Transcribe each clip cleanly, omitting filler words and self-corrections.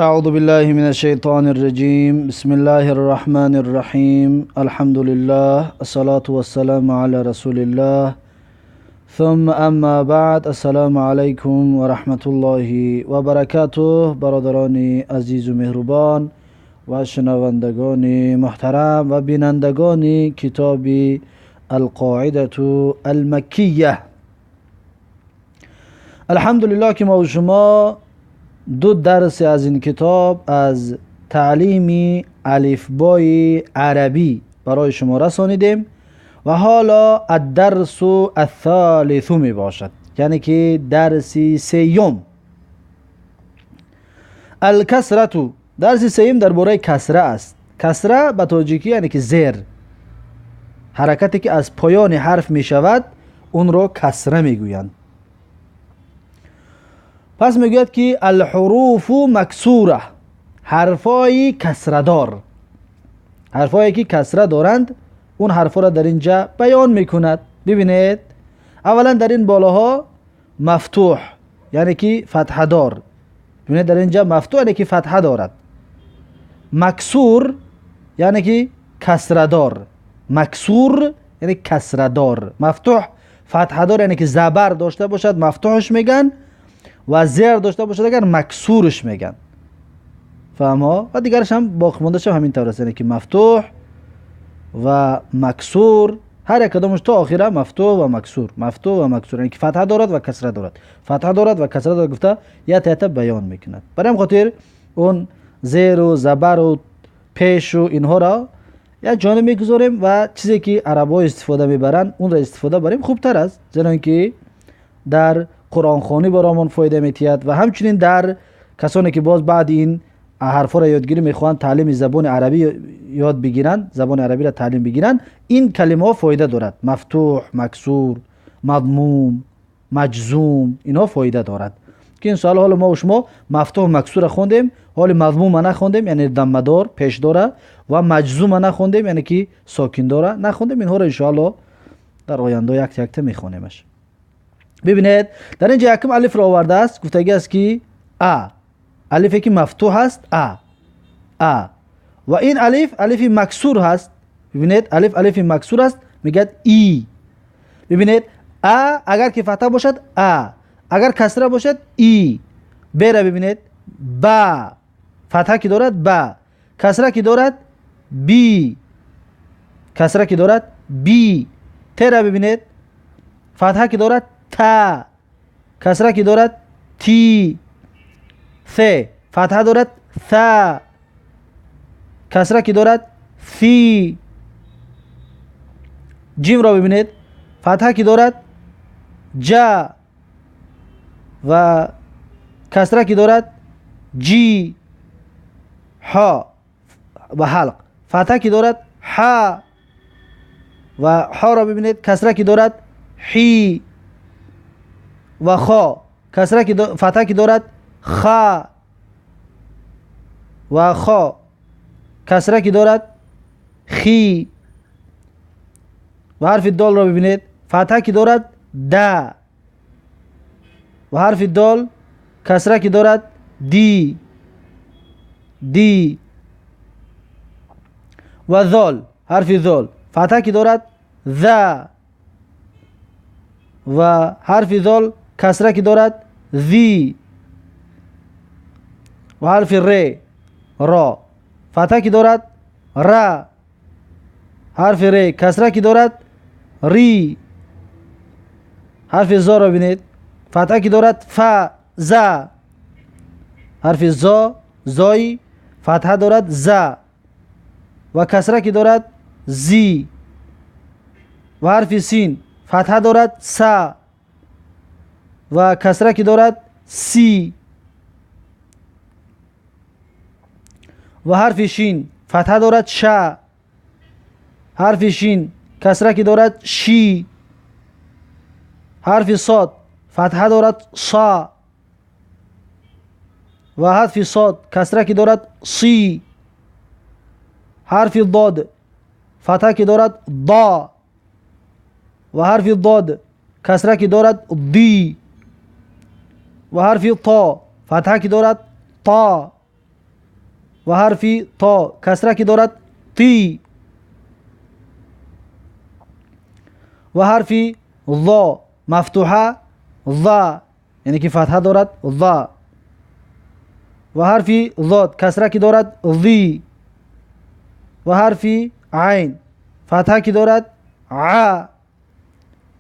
أعوذ بالله من الشيطان الرجيم. بسم الله الرحمن الرحيم. الحمد لله، الصلاة والسلام على رسول الله، ثم أما بعد. السلام علیکم و رحمت الله و برکاته. برادران عزیز و مهربان و شنوندگان محترم و بینندگان کتاب القاعده المکیه، الحمدلله که ما و شما دو درس از این کتاب از تعلیم الفبای عربی برای شما رسانیدیم و حالا الدرس الثالث می باشد، یعنی که درس سیوم. الکسرة، درس سیوم درباره کسره است. کسره به تاجیکی یعنی که زیر، حرکتی که از پایان حرف می شود اون را کسره می گویند. پس میگوید که الحروف مکسوره، حرفای کسره دار، حرفایی که کسره دارند اون حرفا را در اینجا بیان میکند. ببینید اولا در این بالاها مفتوح یعنی که فتحه دار، ببینید در اینجا مفتوح یعنی که فتحه دارد، مکسور یعنی که کسره دار، مکسور یعنی کسره دار، مفتوح فتحه دار یعنی که زبر داشته باشد مفتوحش میگن و زیر داشته باشد اگر مکسورش میگن. فهما؟ و دیگرش هم باقی ماندهش هم همین طور است، یعنی که مفتوح و مکسور هر یک کدامش تا آخره مفتوح و مکسور، مفتوح و مکسور، یعنی که فتحه دارد و کسره دارد، فتحه دارد و کسره دارد، گفته یا تا بیان میکند. برای همین خاطر اون زیر و زبر و پیش و اینها را یک جانب میگذاریم و چیزی که عربا استفاده میبرند اون را استفاده بریم خوبتر است، زیرا که در قرآن خوانی برامون فایده میتید و همچنین در کسانی که باز بعد این حرفا را یادگیری میخوان تعلیم زبان عربی یاد بگیرند، زبان عربی را تعلیم بگیرند، این کلمه ها فایده دارد. مفتوح، مکسور، مضموم، مجزوم، اینها فایده دارد که این سال حال ما و شما مفتوح مکسور خوندیم، حال مضموم نخوندیم یعنی ضمه دار پیش داره و مجزوم نخوندیم یعنی که ساکن داره نخوندیم. اینها را ان شاء الله در آینده یک یک تا میخوانیمش. ببینید در اینجا یکم الف را آورده است، گفتگی است که ا، الفی که مفتوح است ا، ا، و این الف الف مکسور هست. ببینید الف الف مکسور است، میگه ای. ببینید ا اگر که فتحه باشد ا، اگر کسره باشد ای. ب را ببینید با، فتحه که دارد با، کسره که دارد بی، کسره که دارد بی. ت را ببینید فتحه که دارد تا، کسره که دارد تی. ث فتحه دارد ثا، کسره که دارد ثی. جیم را ببینید فتحه که دارد جا و کسره که دارد جی. ها و حلق فتحه که دارد ح و ها را ببینید کسره که دارد حی و خا، کسره که فتحه که دارد خا و خا، کسره که دارد خی. و حرف دال را ببینید فتحه که دارد د و حرف دال کسره که دارد دی، دی. و ذال، حرف ذال فتحه که دارد ذ و حرف ذال کسره که دارد ذی. و حرف ر، را فتحه که دارد را، حرف ر کسره که دارد ری. حرف زا را ببینید فتحه که دارد ف، ز، حرف زا زای فتحه دارد ز و کسره که دارد زی. و حرف سین فتحه دارد س و کسره که دارد سی. و حرف شین فتحه دارد ش، حرف شین کسره که دارد شی. حرف صاد فتحه دارد صا و حرف صاد کسره که دارد سی. حرف ضاد فتحه که دارد ضا و حرف ضاد کسره که دارد دی. و حرف طا فتحه که دارد طا و حرف تا کسره که دارد تی و حرف ظا مفتوحه ظا، یعنی که فتحه دارد ظا و حرف ضاد کسره که دارد ذی و حرف عین فتحه که دارد ع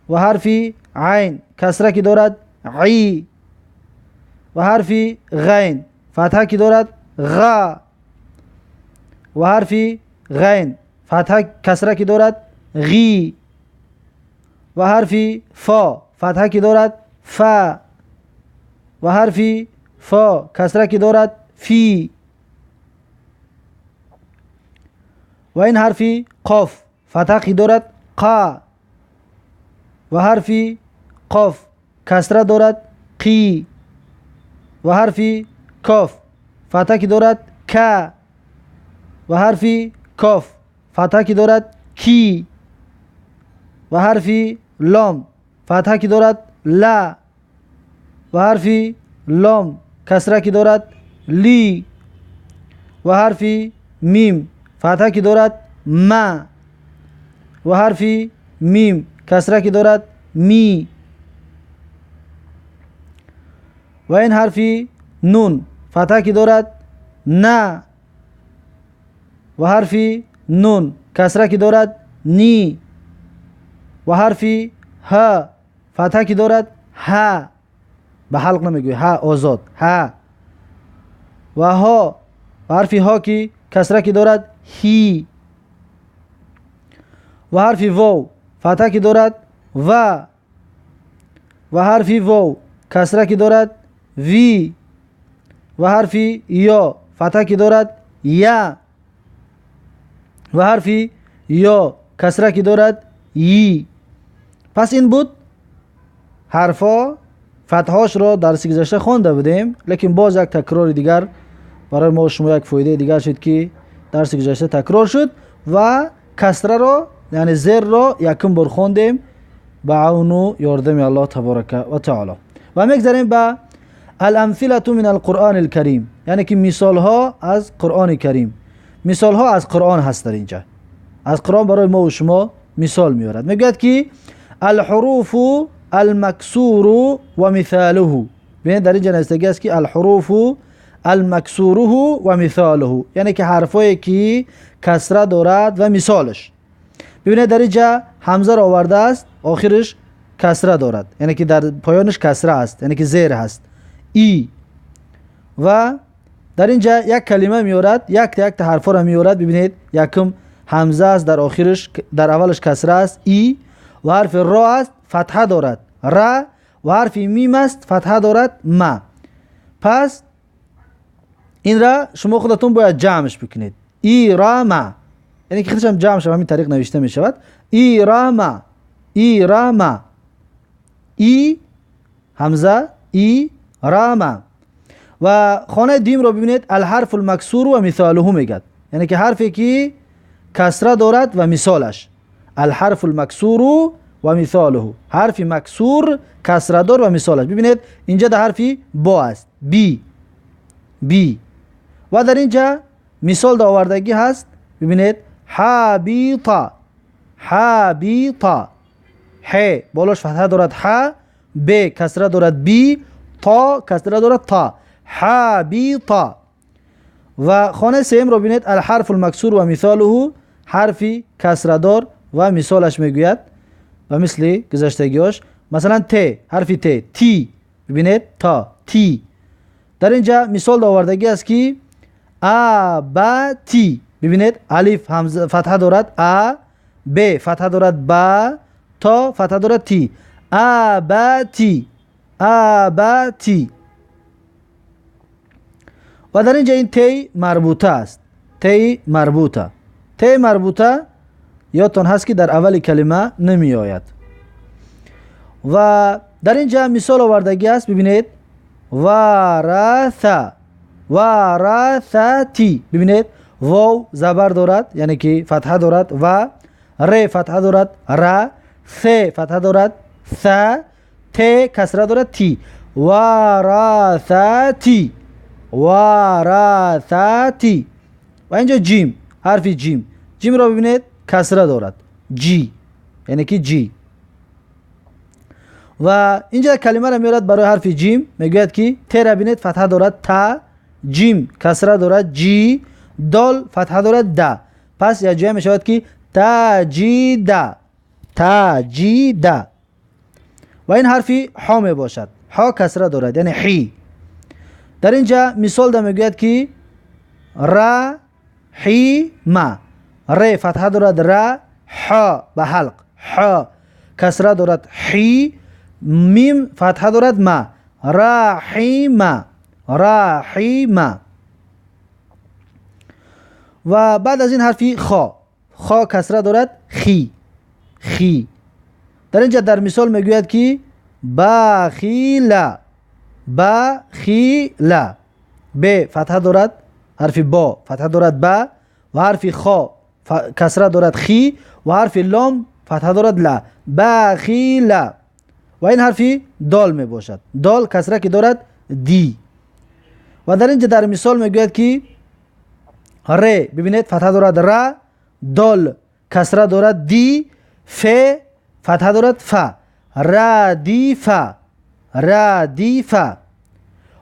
و حرف عین کسره که دارد عی و حرف غین فتحه که دارد غ و حرف غین فتحه کسره که دارد غی و حرف فا فتحه که دارد ف و حرف فا کسره که دارد فی و این حرف قاف فتحه که دارد قا و حرف قاف کسره دارد قی و حرف کاف فتحه که دارد ک و حرف کاف فتحه که دارد کی و حرف لام فتحه که دارد لا و حرف لام کسره که دارد لی و حرف میم فتحه که دارد ما و حرف میم کسره که دارد می و این حرف نون فتحه که دارد نا و حرف نون کسره که دارد نی و حرف ه فتحه که دارد ها، به حلق نمیگوی ها، آزاد ها و ها و حرف ها که کسره که دارد هی و حرف واو فتحه که دارد و و حرف واو کسره که دارد وی و حرف یا فتحه که دارد یا و حرف یا کسره که دارد ی. پس این بود حرفا فتحاش را درس گذشته خوانده بودیم، لیکن باز یک تکرار دیگر برای ما شما یک فایده دیگر شد که درس گذشته تکرار شد و کسره را یعنی زر را یکم بار خواندیم به عون و یاردم الله تبارک و تعالی. و میگذریم به الامثله من القرآن الکریم، یعنی که مثال ها از قرآن کریم، مثال ها از قرآن هست. در اینجا از قرآن برای ما و شما مثال میارد. میگوید که الحروف المکسور و مثاله. ببینید در اینجا نوشته است که الحروف المکسوره و مثاله، یعنی که حرفایی که کسره دارد و مثالش. ببینید در اینجا همزه را آورده است، آخرش کسره دارد، یعنی که در پایانش کسره است، یعنی که زیر هست ای. و در اینجا یک کلمه میارد، یک تا یک تا حرفا را میارد. ببینید یکم همزه است، در آخرش در اولش کسره است ای، و حرف را است فتحه دارد را، و حرف میم است فتحه دارد ما. پس این را شما خودتون باید جمعش بکنید، ای را ما، یعنی که خودش هم جمع شود، همین طریق نوشته می شود ای را ما، ای را ما، ای همزه ای را ما. و خانه دیم را ببینید الحرف المکسور و مثاله میگد، یعنی که حرفی که کسره دارد و مثالش. الحرف المکسور و مثاله، حرف مکسور کسره دار و مثالش. ببینید اینجا در حرفی با است، بی بی، و در اینجا مثال آوردگی هست. ببینید حبیطا، حبیطا، ح بالاش فتحه دارد ح، ب کسره دارد بی، تا کسره دارد تا، حبیطا. و خانه سیم رو ببینید الحرف المکسور و مثاله، حرف کسره دار و مثالش میگوید و مثل گذشتگیاش. مثلا ت، حرف ت، تی، ببینید تا تی. در اینجا مثال آوردگی است که ا ب تی. ببینید الف همزه فتحه دارد ا، ب فتحه دارد با، تا فتحه دارد تی، ا ب تی، ا ب تی. و در اینجا این تی مربوطه است، تی مربوطه، تی مربوطه یادتان هست که در اول کلمه نمی آید. و در اینجا مثال آوردگی است. ببینید ورث، ورثتی. ببینید واو زبر دارد یعنی که فتحه دارد، و ر فتحه دارد ر، ث فتحه دارد ث، ت کسره دارد تی، ورثتی، ورثتی. و اینجا جیم، حرف جیم، جیم را ببینید کسره دارد، جی یعنی که جی. و اینجا کلمه را میارد برای حرف جیم، میگوید که ت را ببینید فتحه دارد تا، جیم کسره دارد جی، دال فتحه دارد د. پس یک جای میشود که تا جی د، تا جی د. و این حرف ها می باشد، ها کسره دارد یعنی حی. در اینجا مثال ده میگوید که را حی ما، ر فتحه دارد را، ح به حلق، ح کسره دارد حی، میم فتحه دارد ما، را حی ما، را حی ما. و بعد از این حرفی خا، خا کسره دارد خی، خی. در اینجا در مثال میگوید که بخیلا، بخیلا، ب فتحه دارد حرف با فتحه دارد با، و حرف خا کسره دارد خی، و حرف لام فتحه دارد لا، بخیلا. و این حرف دال می باشد، دال کسره که دارد دی. و در اینجا در مثال میگوید که ر ببینید فتحه دارد را، دال کسره دارد دی، ف فتحه دارد ف، را دی ف، را دی ف.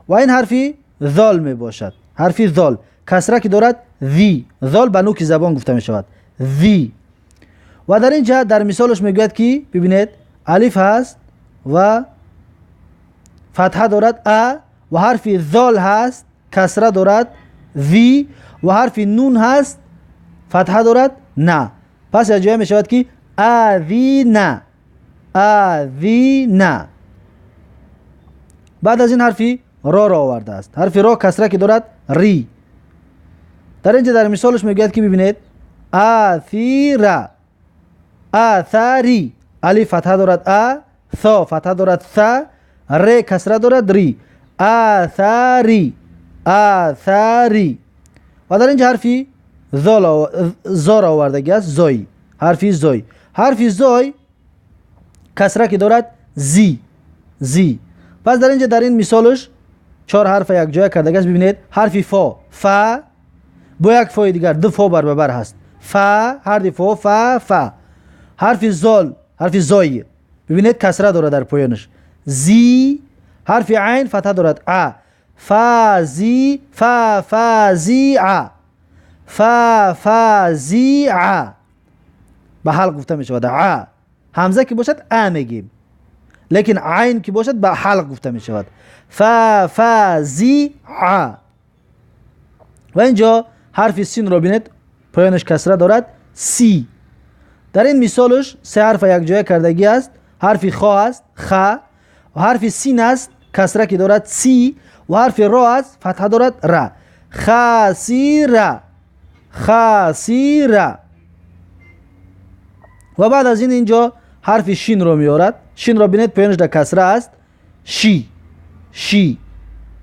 و این حرفی ذال می باشد، حرفی ذال کسره که دارد ذی، ذال به نوک زبان گفته می شود ذی. و در اینجا در مثالش میگوید که ببینید الف هست و فتحه دارد ا، و حرف ذال هست کسره دارد ذی، و حرف نون هست فتحه دارد نه. پس یک جای می شود که اذینا، اذینا. بعد از این حرفی را را آورده است، حرف را کسره که دارد ری. در اینجا در مثالش میگوید که ببینید اثیرا، اثری، الف فتحه دارد ا، ثا فتحه دارد ث، ر کسره دارد ری، اثری، اثری. و در اینجا حرفی زا را آوردگی است، زای، حرفی زای، حرف زای کسره که دارد زی، زی. پس در اینجا در این مثالش چهار حرف یک جای کرده است. ببینید حرف فا، فا با یک فای دیگر، دو فا بر بر هست، فا، هر دو فا، فا فا. حرف زال، حرف زای ببینید کسره دارد در پایانش زی، حرف عین فتحه دارد ا، فا زی، فا فا زی ا، فا فا زی ا، به حلق گفته می شود ا. همزه که باشد ا میگیم، لیکن عین که باشد به حلق گفته می شود فا فا زی ا. و اینجا حرف سین را ببینید پایانش کسره دارد سی. در این مثالش سه حرف یک جای کردگی است، حرف خا است خ، و حرف سین است کسره که دارد سی، و حرف را است فتحه دارد را، خسیره، خسیره. و بعد از این اینجا حرف شین رو میارد، شین را ببینید پایانش در کسره است شی، شی.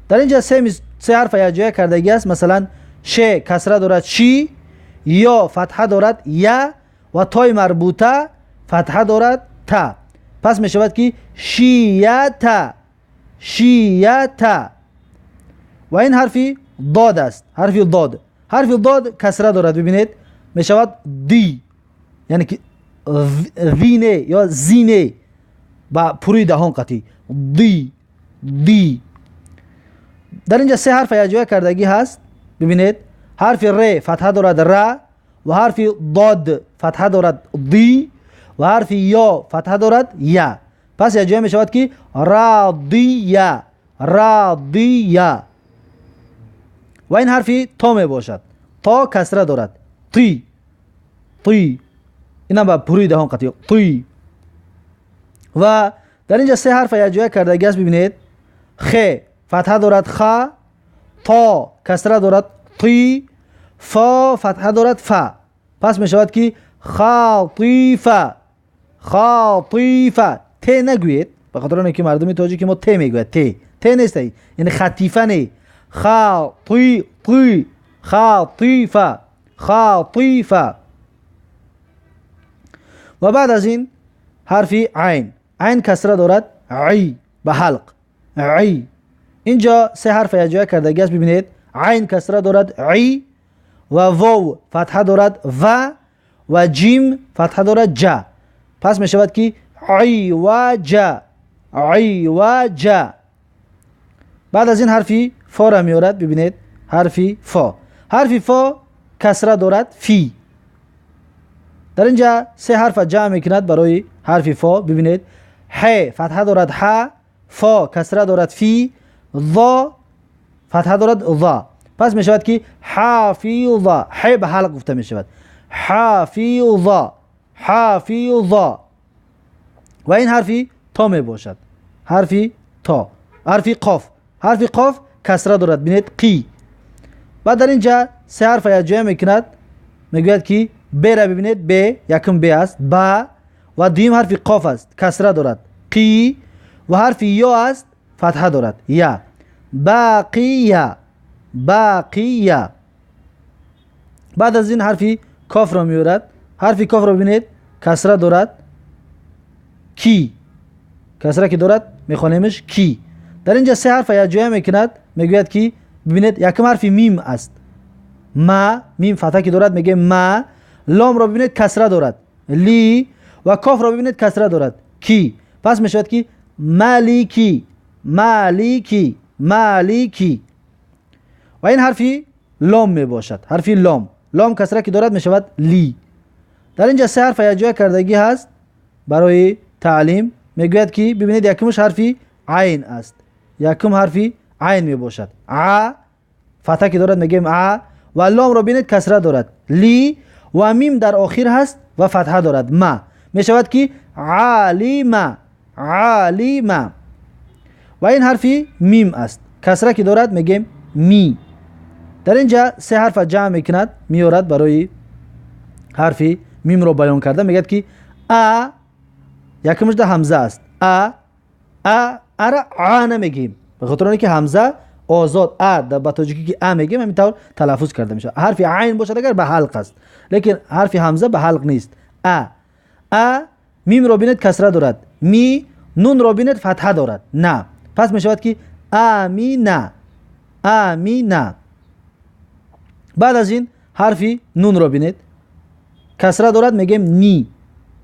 در اینجا سه حرف یک جای کردگی است، مثلا ش کسره دارد شی، یا فتحه دارد یا، و تای مربوطه فتحه دارد تا. پس می شود که شیعتا، شیعتا. و این حرفی ضاد است، حرف ضاد، حرف ضاد کسره دارد ببینید می شود دی، یعنی که ذینه یا زینه با پروی دهان قطعی دی، دی. در اینجا سه حرف یک جای کردگی هست. ببینید حرف ر فتحه دارد را، و حرف ضاد فتحه دارد دی، و حرف یا فتحه دارد یا. پس یک جای می شود که راضیه، راضیه. و این حرف تا می باشد، تا کسره دارد تی، تی، اینم با پروی دهان قطعی تی. و در اینجا سه حرف یک جای کردگی است. ببینید خ فتحه دارد خ، تا کسره دارد تی، فا فتحه دارد فا. پس می شود که خاطیفه، خاطیفه. ت نگویید به خاطر اینکه مردم تاجیک ما ت میگوید، ت ت نیست، یعنی خطیفه نه، خاطی تی، خاطیفه، خاطیفه. و بعد از این حرف عین، عین کسره دارد عی به حلق عی. اینجا سه حرف یک جای کردگی است. ببینید عین کسره دارد عی، و واو فتحه دارد و جیم فتحه دارد ج. پس می شود که عوجا، عوجا. بعد از این حرفی فا را میارد. ببینید حرفی فا، حرفی فا کسره دارد فی. در اینجا سه حرف جمع میکند برای حرف فا. ببینید ح فتحه دارد ح، فا کسره دارد فی، ظا فتحه دارد ظا. پس می شود که حافظ، ح به حلق گفته می شود، حافظ، حافظ. و این حرفی تا می باشد، حرفی تا، حرفی قاف، حرفی قاف کسره دارد. ببینید قی. بعد در اینجا سه حرف جمع میکند، میگوید که ب را ببینید، ب یکم ب است، با و دویم حرف قاف است، کسره دارد قی، و حرف یا است، فتحه دارد یا، باقیه، باقیه. بعد از این حرفی کاف را میورد. حرفی کاف را ببینید کسره دارد کی، کسره که دارد میخوانیمش کی. در اینجا سه حرف جمع میکند، میگوید که ببینید یکم حرف میم است، ما، میم فتحه که دارد میگه ما، لام را ببینید کسره دارد لی، و کاف را ببینید کسره دارد کی. پس میشود که مالیکی، مالیکی، مالیکی. و این حرفی لام می باشد، حرفی لام، لام کسره که دارد میشود لی. در اینجا سه حرف جای کردگی هست برای تعلیم. میگوید که ببینید یکمش حرفی عین است، یکم حرفی عین می باشد، ع فتحه که دارد میگیم ع، و لام را ببینید کسره دارد لی، و میم در آخر هست و فتحه دارد ما، می شود که عالم، عالم. و این حرفی میم است، کسره که دارد میگیم می. در اینجا سه حرف جمع میکند میورد برای حرفی میم رو بیان کرده. میگه که ا یکمش ده همزه است، ا ا ا را ا نمیگیم به خاطر اینکه همزه آزاد ا در به تاجیکی که ا میگیم همینطور تلفظ کرده میشه. حرف عین باشد اگر به حلق است، لیکن حرف همزه به حلق نیست. ا ا میم رو ببینید کسره دارد می، نون رو ببینید فتحه دارد نه. پس میشود که امینا، امینا. بعد از این حرفی نون رو ببینید کسره دارد میگیم نی،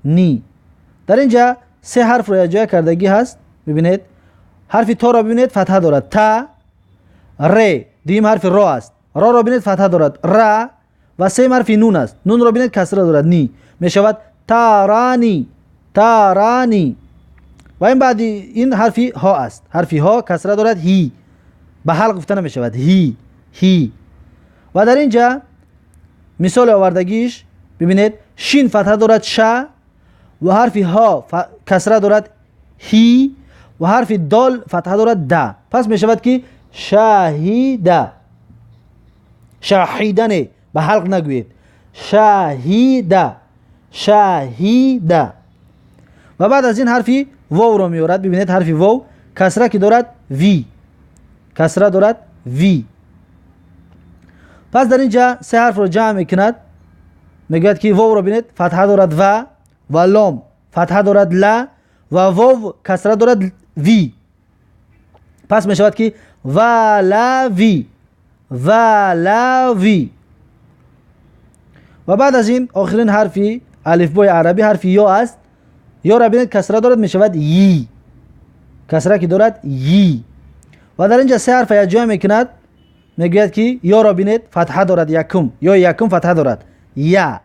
نی. در اینجا سه حرف رو جای کردگی هست. ببینید حرف تا را ببینید فتحه دارد تا، ر دویم حرف را است، را را ببینید فتحه دارد را، و سه حرف نون است، نون را ببینید کسره دارد نی، میشود تارانی، تارانی. و این بعد این حرفی ها است، حرفی ها کسره دارد هی، به حلق گفته نمیشود هی، هی. و در اینجا مثال آوردگیش ببینید شین فتحه دارد ش، و حرف ها کسره دارد هی، و حرف دال فتحه دارد د. پس می شود که شاهیده، شاهیدنه به حلق نگویید، شاهیده، شاهیده. و بعد از این حرفی واو را میورد. ببینید حرف واو کسره که دارد وی، کسره دارد وی. پس در اینجا سه حرف را جمع میکند، میگوید که واو را ببینید فتحه دارد و لام فتحه دارد ل، و واو کسره دارد وی. پس می شود که ولوی، ولوی. و بعد از این آخرین حرفی الفبای عربی حرف یا است. یا را ببینید کسره دارد می شود یی، کسره که دارد یی. و در اینجا سه حرف جمع میکند، میگوید که یا را ببینید فتحه دارد یکم، یا یکم فتحه دارد یا،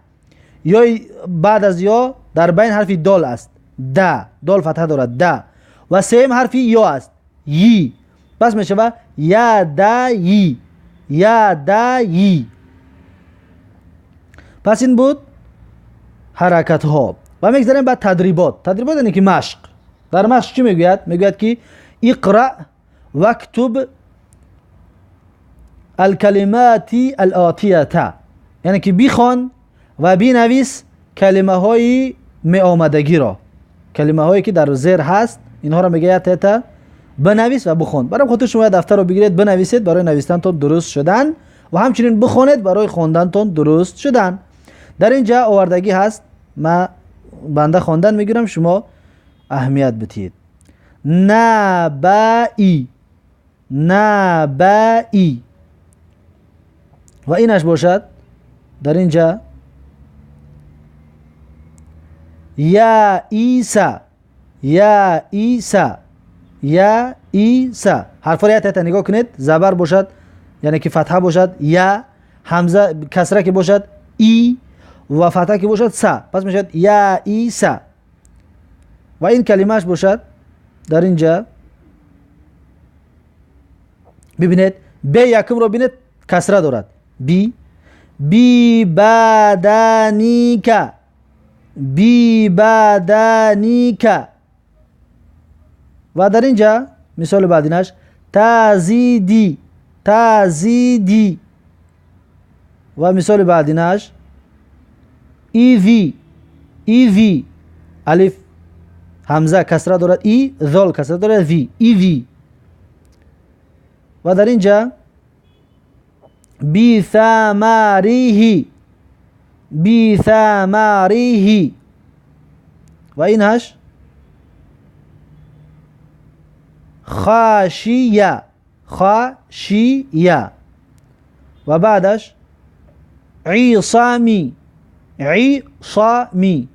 یا بعد از یا در بین حرف دال است د، دال فتحه دارد د، و سیم حرفی یا است یی. پس می شود یا د یی، یا د یی. پس این بود حرکت ها. و میگذاریم بعد تدریبات. تدریبات یعنی که مشق. در مشق چی میگوید؟ میگوید که اقرأ واکتب الکلمات الآتیه، یعنی که بخوان و بنویس کلمه های می آمدگی را، کلمه هایی که در زیر هست اینها را میگه تا بنویس و بخوان. برای خاطر شما دفتر رو بگیرید بنویسید برای نویسنتون درست شدن، و همچنین بخونید برای خواندنتون درست شدن. در اینجا آوردگی هست، ما بنده خواندن میگیرم شما اهمیت بدید. نبئی، نبئی. و اینش باشد дар инҷа я иса, я иса, я иса. Ҳарфҳоро як та нигоҳ кунед, забар бошад, яъне ки фатҳа бошад я, ҳамза касра ки бошад и ва фатҳа ки бошад са, пас мешавад я иса. Ва ин калимааш бошад дар инҷа бибинед, б якумро бинед, касра дорад, би, би баданика, би баданика. Ва дар инҷа мисоли баъдинаш тазиди, тазиди. Ва мисоли баъдинаш изи, изи, алиф ҳамза касра дорад и, зол касра дорад зи, изи. Ва дар инҷа бисамариҳи, бисамариҳи. Ва инаш хашия, хашия. Ва баъдаш исами, исами,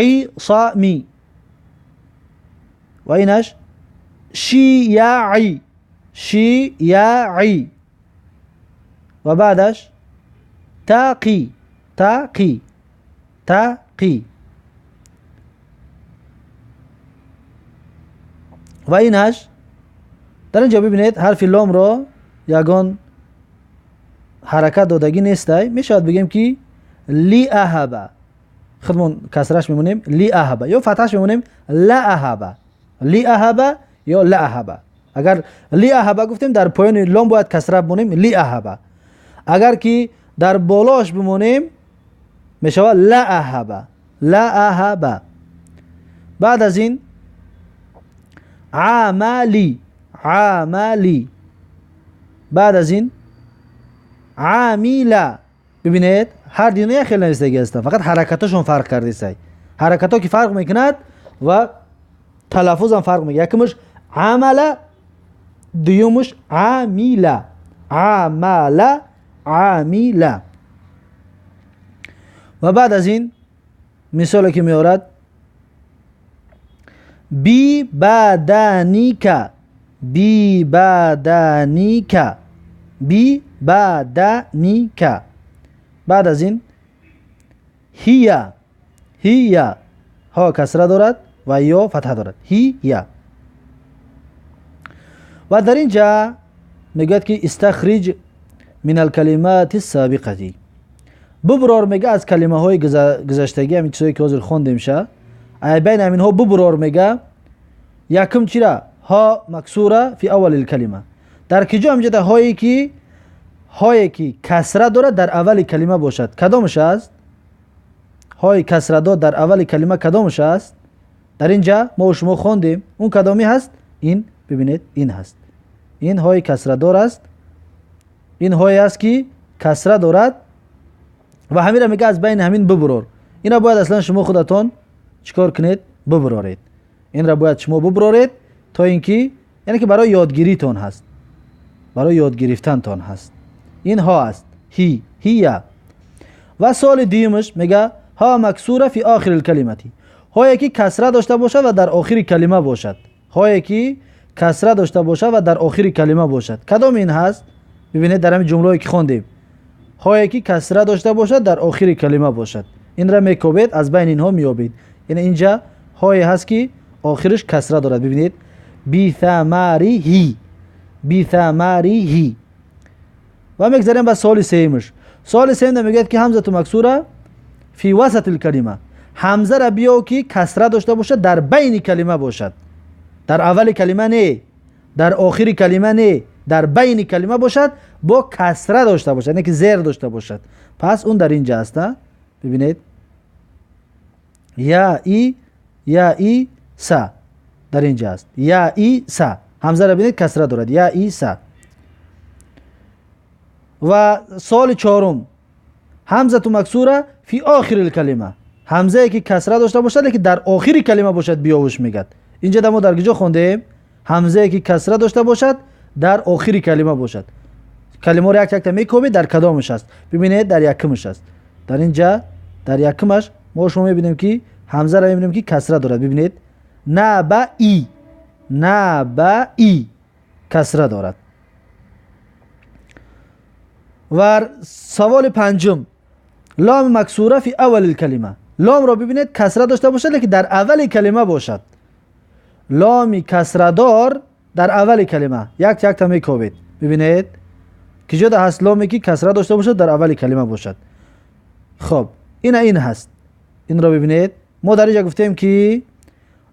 исами. Ва инаш шияи, шияи. Ва баъдаш тақи, тақи, тақи. Ва инаш дар инҷо бибинед, ҳарфи ломро ягон ҳаракат додагӣ нестай, мешавад бигем ки лиаҳаба, худмон касраш мемонем лиаҳаба ё фатҳаш мемонем лааҳаба, лиаҳаба ё лааҳаба. Агар лиаҳаба гуфтем, дар поёни лом бояд касра бимонем лиаҳаба, агар ки дар болош бимонем мешавад лааҳаба, лааҳаба. Баъд аз ин амали, амали. Баъд аз ин амила. Бибинед, ҳар дина як хел навистагӣ ҳастанд, фақат ҳаракаташон фарқ кардисай. Ҳаракатҳо ки фарқ мекунад ва талаффузам фарқ мекунад. Якумаш амала, дуюмаш амила, амала, амила. Ва баъд аз ин мисоле ки меорад бибаданика, бибаданика, бибаданика. Баъд аз ин ҳия, ҳия, ҳо касра дорад ва ё фатҳа дорад, ҳия. Ва дар ин ҷа мегӯяд ки истахриҷ мин алкалимати ссабиқати, буброр мега аз калимаҳои гузаштагӣ, ҳамин чизое ки ҳозир хондем ша, ай байни ҳаминҳо буброр мега. Якум чира? Ҳо максура фи аввали лкалима. Дар киҷо ҳамҷода ҳое ки касра дорад дар аввали калима бошад, кадомаш аст? Ҳои касрадор дар аввали калима кадомаш аст? Дар ин ҷа мо шумо хондем, он кадоми ҳаст? Ин бибинед, ин ҳаст. Ин ҳои касрадор аст, ин ҳое аст ки касра дорад ва ҳаминро мега аз байни ҳамин буброр. Инро бояд аслан шумо худатон чикор кунед? Буброред. Инро бояд шумо буброред то ин ки, яъне ки барои ёдгиритон ҳаст, барои ёдгирифтантон ҳаст. Ин ҳо аст, ҳи, ҳия. Ва суоли дуюмаш мега ҳо максура фи охири лкалимати, ҳое ки касра дошта бошад ва дар охири калима бошад, ҳое ки касра дошта бошад ва дар охири калима бошад, кадом ин ҳаст? Бибинед дар ҳамин ҷумлаое ки хондем, ҳое ки касра дошта бошад дар охири калима бошад, инра мекобед, аз байни инҳо меёбед. Яъне инҷа ҳое ҳаст ки охириш касра дорад. Бибинед бисамариҳи, бисамариҳи. Ва мегзарем ба суоли сеюмаш. Суоли сеюм мегӯяд ки ҳамзату максура фи васати лкалима, ҳамзара биё ки касра дошта бошад дар байни калима бошад, дар аввали калима не, дар охири калима не, дар байни калима бошад, бо касра дошта бошад, яъне ки зер дошта бошад. Пас он дар инҷа аст. Бибинед я и, я и са дар инҷа аст, я и са. Ҳамзара бинед касра дорад, я и са. Ва суоли чорум ҳамзату максура фи охири лкалима, ҳамзае ки касра дошта бошад лекин дар охири калима бошад биёвуш мегӯяд. Инҷа да мо дар куҷо хондем? Ҳамзае ки касра дошта бошад дар охири калима бошад. Калимаро як якта мекобед, дар кадомаш аст? Бибинед, дар якумаш аст. Дар инҷа дар якумаш мо шумо мебинем ки ҳамзаро мебинем ки касра дорад. Бибинед, на ба и, на ба и касра дорад. Ва саволи панҷум, лом максура фи аввали калима. Ломро бибинед, касра дошта бошад, лекин дар аввали калима бошад. Ломи касрадор дар аввали калима як якта мекобед. Бибинед, ки ҷода ҳаст ломе ки касра дошта бошад, дар аввали калима бошад. Хоб, ина ин ҳаст. Инро бибинед, мо дар инҷа гуфтем ки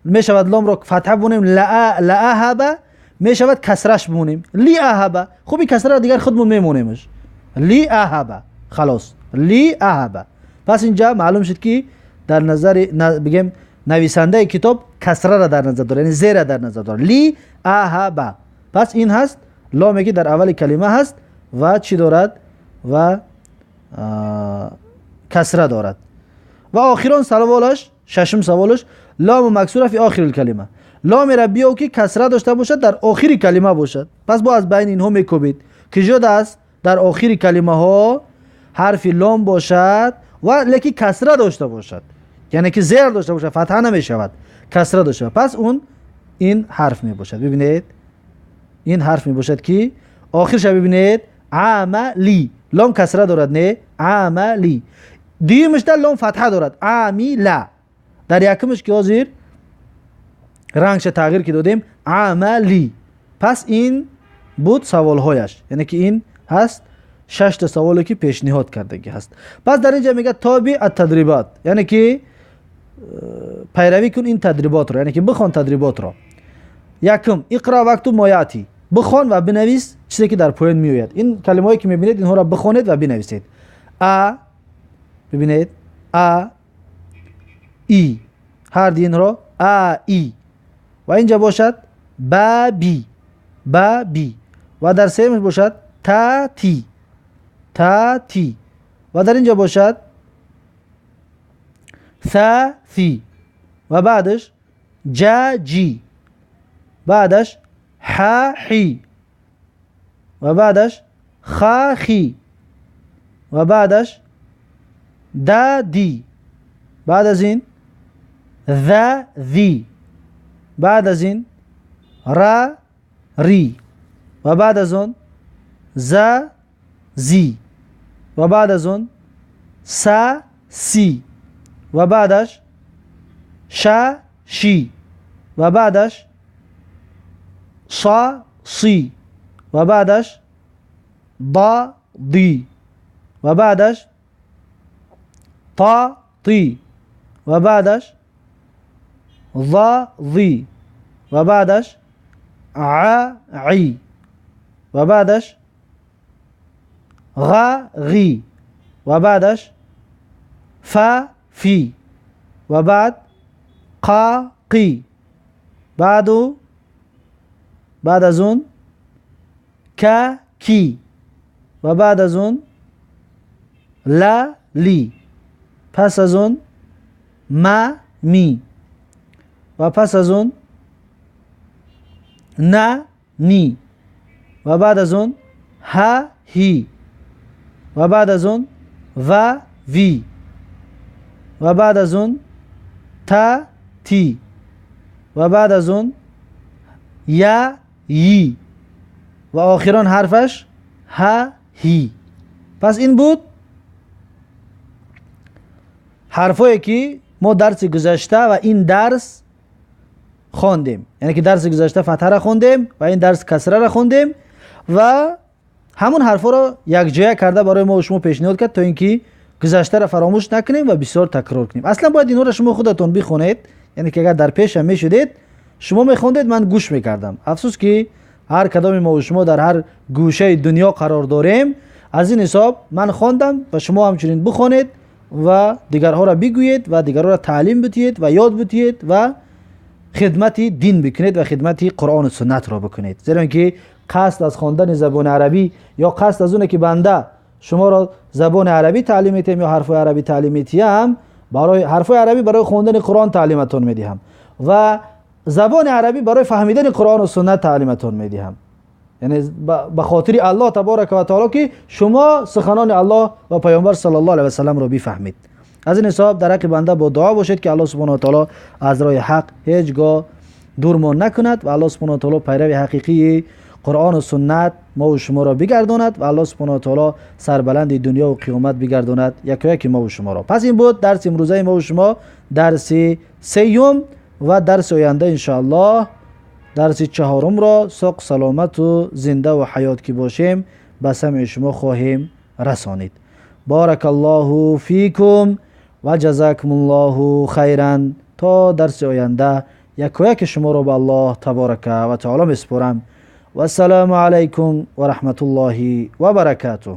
мешавад ломро фатҳа бонем, лааҳаба, мешавад касраш бонем, лиаҳаба. Хуб, ин касраро дигар худмон мемонемш, лиаҳаба, халос, лиаҳаба. Пас инҷа маълум шуд ки дар назари бигем нависандаи китоб касраро дар назар дорад, яъне зера дар назар дорад, лиаҳаба. Пас ин ҳаст ломе ки дар аввали калима ҳаст ва чӣ дорад? Ва касра дорад. Ва охирон саволаш, шашум саволаш, лому максура фи охири калима. Ломеро биё ки касра дошта бошад, дар охири калима бошад. Пас бо аз байни инҳо мекобед ки ҷода аст дар охири калимаҳо ҳарфи лом бошад ва лекин касра дошта бошад, яъне ки зер дошта бошад, фатҳа намешавад, касра дошта бошад. Пас он ин ҳарф мебошад. Бибинед, ин ҳарф мебошад ки охирша бибинед, амали, лом касра дорад, не, амали. Дуюмашда лом фатҳа дорад, амила. Дар якумаш ки ҳозир рангша тағйир ки додем, амали. Пас ин буд саволҳояш, яъне ки ин ҳаст шашта саволе ки пешниҳод кардагӣ ҳаст. Пас дар инҷа мегӯяд тоби аттадрибот, яъне ки пайравӣ кун ин тадриботро, яъне ки бихон тадриботро. Якум, иқра вакту мояти, бихон ва бинавис чизе ки дар поён меояд. Ин калимаҳое ки мебинед, инҳоро бихонед ва бинависед. А, бибинед, а, и, ҳар ди инро а, и. Ва инҷа бошад ба, би, ба, би. Ва дар сеюмаш бошад та, ти, та, ти. Ва дар инҷа бошад ث, ثи. Ва баъдаш ҷа, ҷи. Баъдаш ҳ, ҳи. Ва баъдаш х, хи. Ва баъдаш да, ди. Баъд аз ин ҙ, зи. Баъд аз ин ра, ри. Ва баъд аз он за, зи. Ва баъд аз он са, си. Ва баъдаш ша, ши. Ва баъдаш са, си. Ва баъдаш да, ди. Ва баъдаш та, ти. Ва баъдаш ҙа, зи. Ва баъдаш а, и. Ва баъдаш ғ, ғи. Ва баъдаш фа, фи. Ва баъд қа, қи. Баъду баъд аз он ка, ки. Ва баъд аз он ла, ли. Пас аз он ма, ми. Ва пас аз он на, ни. Ва баъд аз он ҳа, ҳи. Ва баъд аз он ва, ви. Ва баъд аз он та, ти. Ва баъд аз он я, йи. Ва охирон ҳарфаш ҳа, ҳи. Пас ин буд ҳарфое ки мо дарси гузашта ва ин дарс хондем, яъне ки дарси гузашта фатҳаро хондем ва ин дарс касраро хондем ва ҳамон ҳарфҳоро якҷоя карда барои мо шумо пешниҳод кард, то ин ки гузаштаро фаромӯш накунем ва бисёр такрор кунем. Аслан бояд инҳоро шумо худатон бихонед, яъне ки агар дар пешам мешудед, шумо мехондед, ман гӯш мекардам. Афсӯс ки ҳар кадоми мо шумо дар ҳар гӯшаи дунё қарор дорем. Аз ин ҳисоб ман хондам ва шумо ҳамчунин бихонед ва дигарҳоро бигӯед ва дигарҳоро таълим битиҳед ва ёд битиҳед ва хидмати дин бикунед ва хидмати Қуръону суннатро бикунед. Зеро ин ки қасд аз хондани забони арабӣ ё қасд аз оне ки банда шуморо забони арабӣ таълим метиҳам ё ҳарфҳои арабӣ таълим метиҳам, барои ҳарфҳои арабӣ барои хондани Қуръон таълиматон медиҳам ва забони арабӣ барои фаҳмидани Қуръону суннат таълиматон медиҳам. یعنی به خاطر الله تبارک و تعالی که شما سخنان الله و پیامبر صلی الله علیه و سلم را بفهمید. از این حساب در حق بنده با دعا باشید که الله سبحانه و تعالی از راه حق هیچگاه دورمان نکند و الله سبحانه و تعالی پیرو حقیقی قرآن و سنت ما و شما را بگرداند و الله سبحانه و تعالی سربلند دنیا و قیامت بگرداند یک یک ما و شما را. پس این بود درس امروزه ما و شما، درس سیوم، و درس آینده انشاءالله درس چهارم را ساق سلامت و زنده و حیات که باشیم به سمع شما خواهیم رسانید. بارک الله فیکم و جزاکم الله خیرا. تا درس آینده یک یک شما را به الله تبارک و تعالی میسپارم. و السلام علیکم و رحمت الله و برکاته.